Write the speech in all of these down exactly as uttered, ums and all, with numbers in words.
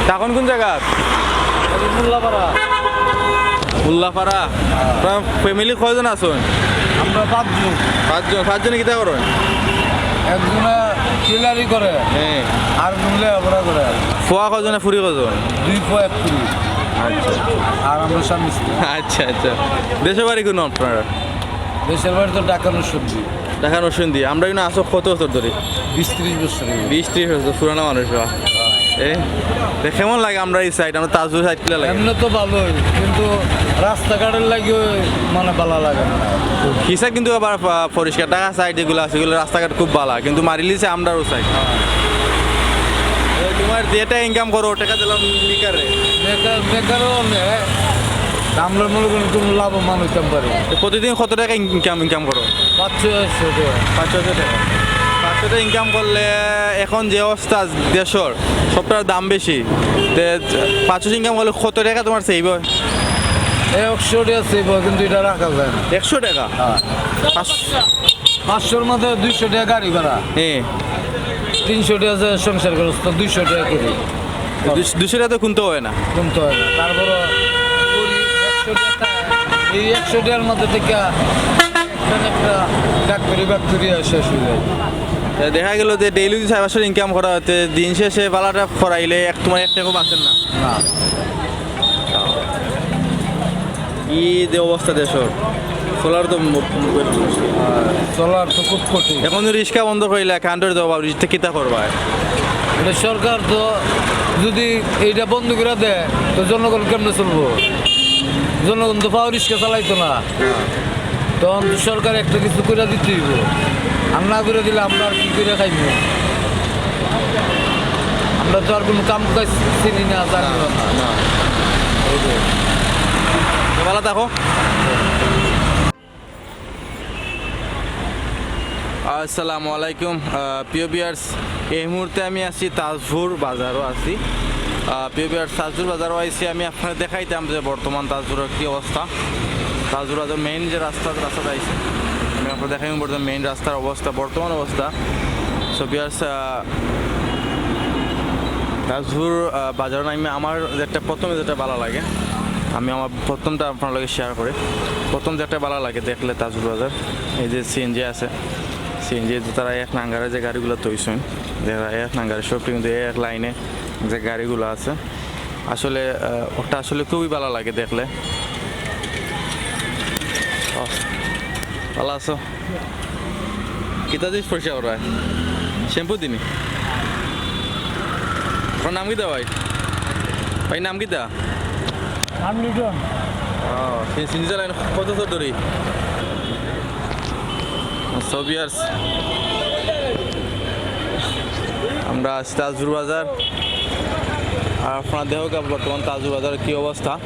থাকইন কোন জাগাত? মোল্লাপাড়া। মোল্লাপাড়া। আপনার ফ্যামিলি কয়জন আছইন? আমরা পাঁচজন। পাঁচজন। পাঁচজনে কিতা করইন? একজনে টেইলারি করে, হ্যাঁ। আর একজন লেখাপড়া করে। ফুয়া কয়জনে, ফুরি কয়জন? দুই ফুয়া, এক ফুরি। আচ্ছা। আর আমরা স্বামী স্ত্রী। আচ্ছা, আচ্ছা। দেশর বাড়ি কোন আপনার? দেশর বাড়ি তো ঢাকা নরসিংদী। ঢাকা নরসিংদী। আমরা ইনো আছো কত বছর ধরি? বিশ ত্রিশ বছর অইবো। বিশ ত্রিশ বছর, পুরানা মানুষ বা। এ, তে কেমন লাগে আমরার ই সাইড, আমরার তাজপুর সাইড কিলা লাগে? এমনে তো ভালোই, কিন্তু রাস্তাঘাটর লাগি ওই মানে ভালা লাগে না। ই সাইড কিন্তু আবার পা-, পরিষ্কার, ঢাকা সাইড যেগুলা আছে, ওগুলা রাস্তাঘাট খুব ভালা, কিন্তু মারিলিছে আমরার ও সাইড। এ, তোমার যেটা ইনকাম করো, ও টেকা দিলাম বেকারে। বেকার, বেকারও অনেক। আমরা মনে করি কোনো লাভবান অইতাম পারি। তো প্রতিদিন কত টেকা ইনকাম, ইনকাম করো? পাঁচশো, ছয়শো টেকা। পাঁচশো, ছয়শো টেকা। পাঁচশো টেকা ইনকাম করলে এখন যে অবস্থা দেশর, সবটার দাম বেশি। তে পাঁচশো ইনকাম করলে কত টেকা তোমার সেভ অয়? একশো টেকা সেভ অয়, কিন্তু ইটা রাখা যায় না। একশো টেকা? হ্যাঁ। পাঁচ- পাঁচশোর মধ্যে দুইশো টেকা গাড়ি ভাড়া। হ্যাঁ। তিনশো টেকা আছে সংসার খরচ, তো দুইশো টেকা করি। দুইশ-, দুইশো টেকা তো কুন্তা অয় না। কুন্তা অয় না। তারপরে করি একশো টেকা, এই একশো টেকার মধ্যে থেকে একটা ব্যাক করি, ব্যাক করি আর শেষ অই যায়। তে দেখা গেল যে ডেইলি যদি ছয় পাঁচশো ইনকাম করা অয়, তে দিন শেষে ভাড়াটা করাইলে এক, তোমার এক টেকাও বাঁচের না। না। ই যে অবস্থা দেশর, চলার তো ম-, ম-, চলার তো খুব কঠিন। এখন যদি রিক্সা বন্ধ করিলে কারেন্টর জবাব দিতে কিতা করবা? এটা সরকার তো যদি এইটা বন্ধ করে দেয়, তো জনগণ কেমনে চলবো? জনগণ তো পাও রিক্সা চালাইতো না। তখন তো সরকার একটা কিছু করে দিতে অইবো। আর না করে দিলে আমরা আর কি করে খাইবো? আমরা তো আর কোনো কাম কাজ চিনি না, জানি না। না। এই যে। তো ভালো থাকো। আসসালামু আলাইকুম। আহ, প্রিয় ভিউয়ার্স, এই মুহূর্তে আমি আছি তাজপুর বাজারো আছি। আহ, প্রিয় ভিউয়ার্স, তাজপুর বাজারো আইছি, আমি আপনারে দেখাইতাম যে বর্তমান তাজপুরর কি অবস্থা। তাজপুর বাজার মেইন যে রাস্তা, রাস্তাত আইছি, আমি আপনারে দেখাইমু বর্তমান মেইন রাস্তার অবস্থা, বর্তমান অবস্থা। So ভিউয়ার্স, আহ, তাজপুর, আহ, বাজারো নাইমা আমার যেটা প্রথমে যেটা ভালা লাগে, আমি আমার প্রথমটা আপনার লগে শেয়ার করি। প্রথম যেটা ভালা লাগে দেখলে তাজপুর বাজার, এই যে সিএনজি আছে, সিএনজি তো তারা এক নাঙ্গারে যে গাড়িগুলা থইছইন, দেখা এক নাঙ্গারে সব কিন্তু এক লাইনে যে গাড়িগুলা আছে, আসলে, আহ, ওটা আসলে খুবই ভালা লাগে দেখলে। ও, ভালা আছো? কিতা দিয়ে পরিষ্কার করা অয়? শ্যাম্পু দিনি? আপনার নাম কিতা ভাই? ভাই নাম কিতা? নাম লিটন। ও, সে সিনজা লাইন কত বছর ধরি? So ভিউয়ার্স, আমরা আছি তাজপুর বাজার। আর আপনারা দেখউক্কা বর্তমান তাজপুর বাজারর কি অবস্থা।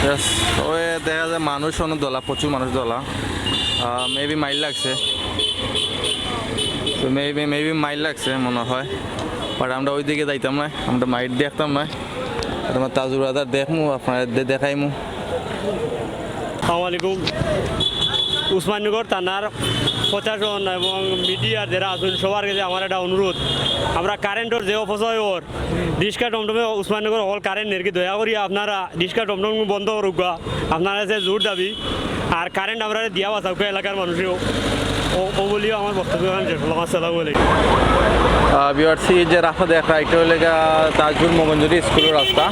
Yes, ওই দেখা যায় মানুষ অনেক দলা, প্রচুর মানুষ দলা। আহ, maybe মাইর লাগছে। So maybe, maybe মাইর লাগছে মনে হয়। But আমরা ওইদিকে যাইতাম না, আমরা মাইর দেখতাম না। আর আমরা তাজপুর বাজার দেখমু, আপনারারে দে-, দেখাইমু। আসসালামু আলাইকুম। উসমাননগর থানার প্রশাসন এবং মিডিয়ার যারা আছইন, সবার গেছে আমার একটা অনুরোধ, আমরা কারেন্টর যে অপচয় অর, রিক্সা টমটমে উসমাননগর হকল কারেন্ট নেরকি, দয়া করি আপনারা রিক্সা টমটম বন্ধ করউক্কা। আপনারার গেছে জোর দাবি, আর কারেন্ট আমরারে দিয়া বাঁচাউক্কা এলাকার মানুষেও। ও, ও বলিও আমার বক্তব্য এখানে শেষ করলাম। আসসালামু আলাইকুম। আহ, ভিউয়ার্স, এই যে রাস্তা দেখা, এটা অইলো গিয়া তাজপুর মগনজুরি স্কুলর রাস্তা।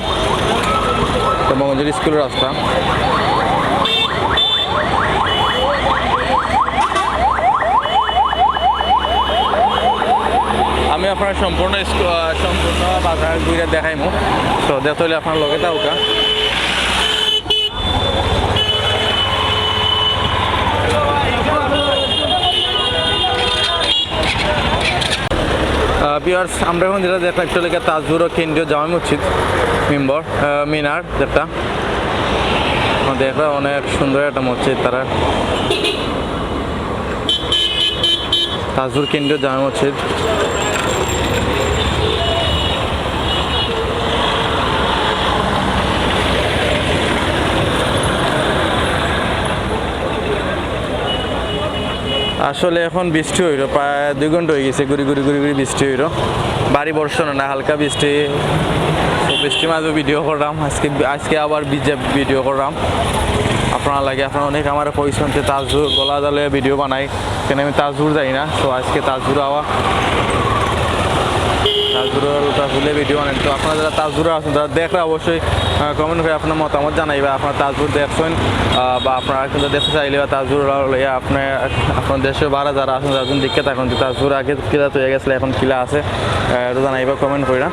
তো মগনজুরি স্কুলর রাস্তা। আমি আপনারে সম্পূর্ণ স্কু-, আহ, সম্পূর্ণ বাজার ঘুরে দেখাইমু। তো দেখতে অইলে আপনারা লগে থাকউক্কা। আহ, ভিউয়ার্স, আমরা এখন যেটা দেখলাম, এটা অইলো গিয়া তাজপুর কেন্দ্রীয় জামে মসজিদ মিম্বর, আহ, মিনার যেটা। দেখরা অনেক সুন্দর একটা মসজিদ তারা। তাজপুর কেন্দ্রীয় জামে মসজিদ। আসলে এখন বৃষ্টি অইলো, প্রায় দুই ঘন্টা অই গেছে, ঘুরি ঘুরি ঘুরি ঘুরি বৃষ্টি অইলো। ভারী বর্ষণ না, হালকা বৃষ্টি। তো বৃষ্টির মাঝে ভিডিও করলাম আজকে, আজকে আবার ভিজে ভিডিও করলাম আপনারার লাগি। আপনারা অনেক আমারে কইছইন যে তাজপুর গলা জালে ভিডিও বানাই, কেনে আমি তাজপুর যাই না। তো আজকে তাজপুর আওয়া, তাজপুর, তাজপুরে ভিডিও বানাই। তো আপনারা যারা তাজপুর আছইন, যারা দেখরা, অবশ্যই কমেন্ট করি আপনারার মতামত জানাইবা। আপনারা তাজপুর দেখছইন, আহ, বা আপনারা কিন্তু দেখতে চাইলে বা তাজপুর লইয়া আপনি আপনারার দেশর বাইরে যারা আছইন, যারা দেখতে থাকইন যে তাজপুর আগে কিলা তৈরি গেছিল, এখন কিলা আছে, আহ, একটু জানাইবা কমেন্ট করিয়া।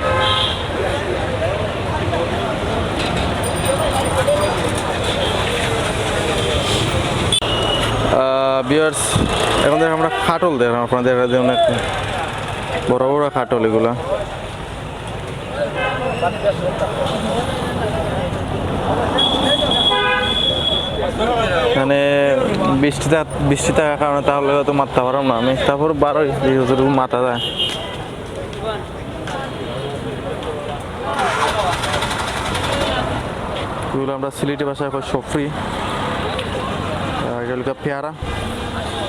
আহ, ভিউয়ার্স, এখন দেখো আমরা কাঠল দেখলাম, আপনাদের কাছে অনেক বড় বড় কাঠল এগুলা। মানে বৃষ্টি থাক-, বৃষ্টি থাকার কারণে তাহলে হয়তো মারতে পারলাম না আমি, তারপর বারো মাথা যায়। এগুলো আমরা সিলেটি ভাষায় কই সফরি, আর এটা হলো পেয়ারা।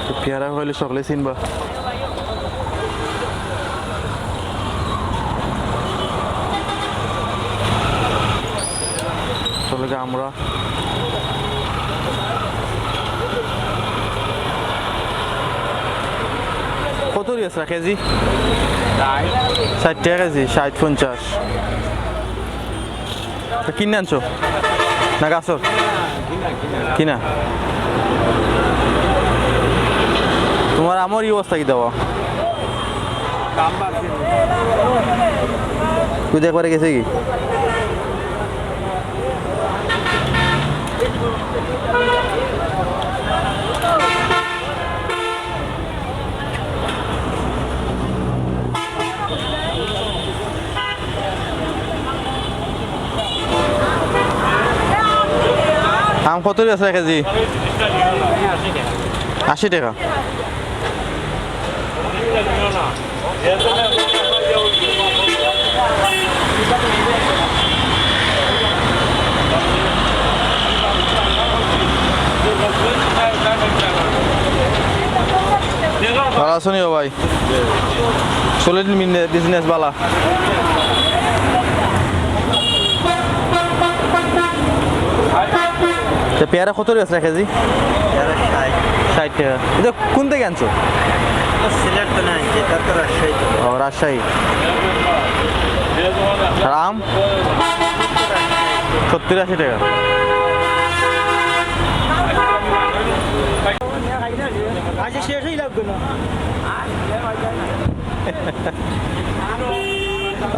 তো পেয়ারা হইলে সকলে চিনবা। চলে গিয়ে আমরা কত করি আছে কেজি? ষাট টাকা কেজি, ষাট পঞ্চাশ। তো কিনে আনছো না গাছর? কিনা। তোমার আমর ই অবস্থা কি দেওয়া? তুই একবারে গেছে কি? আম কত আছে কেজি? আশি টাকা। ভালা আছো নি ও ভাই? চলে বিজনেস বালা। তো পেয়ারা কত আছে কেজি? পেয়ারা ষাট। ষাট টাকা। এটা কোন থেকে আনছো? সিলেট তো নাই, এটা তো রাজশাহী তো। ও, রাজশাহী। আর আম? সত্তর আশি টাকা।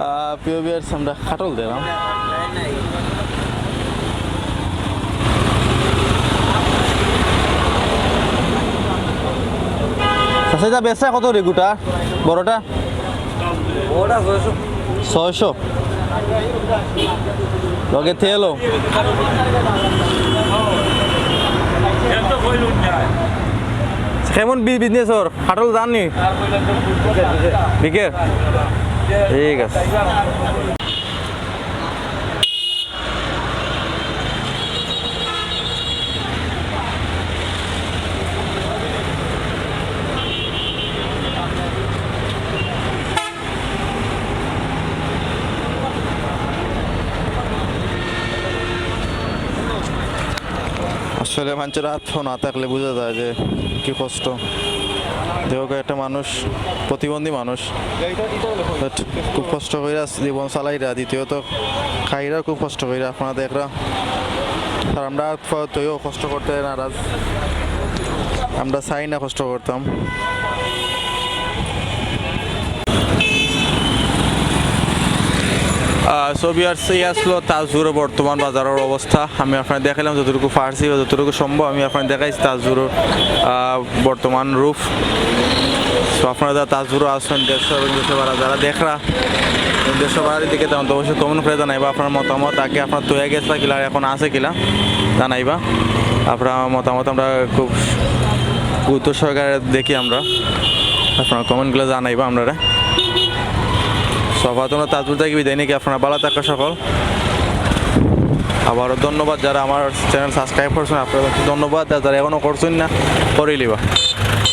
আহ, প্রিয় ভিউয়ার্স, আমরা কাঠল দিলাম। আচ্ছা, এটা বেচা কত রে গোটা? বড়টা? বড়টা ছয়শো। ছয়শো? লগে তেলও। কেমন বি-, বিজনেস ওর? কাঠল জানি? বিকের? ঠিক আছে। আসলে মানুষের আত পাও না থাকলে বুঝা যায় যে কি কষ্ট। দেখো, একটা মানুষ, প্রতিবন্ধী মানুষ, but খুব কষ্ট কইরা জীবন চালাইরা, দ্বিতীয়ত খাইরা খুব কষ্ট কইরা। আপনারা দেখরা, আর আমরা আত পাও তইও কষ্ট করতে নারাজ, আমরা চাই না কষ্ট করতাম। আহ, so ভিউয়ার্স, এই আসলো তাজপুরের বর্তমান বাজারের অবস্থা। আমি আপনারে দেখাইলাম যতটুকু পারছি বা যতটুকু সম্ভব আমি আপনারে দেখাইছি তাজপুরের, আহ, বর্তমান রূপ। So আপনারা যারা তাজপুরে আছেন, দেশর এবং দেশর বাইরে যারা দেখরা, দেশর বাইরের দিকে তেমন তো অবশ্যই কমেন্ট করে জানাইবা আপনার মতামত, আগে আপনার তৈয়া গেছে কিলা, এখন আছে কিলা জানাইবা। আপনার মতামত আমরা খুব গুরুত্ব সহকারে দেখি আমরা, আপনার কমেন্টগুলো জানাইবা আমরারে। So আপাতত আমরা তাজপুর থেকে বিদায় নিয়ে আপনারা ভালো থাকবেন সকল। আবারও ধন্যবাদ যারা আমার চ্যানেল সাবস্ক্রাইব করছেন, আপনারা ধন্যবাদ, আর যারা এখনো করছেন না, করে লিবা।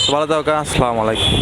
তো ভালো থাকো, আসসালামু আলাইকুম।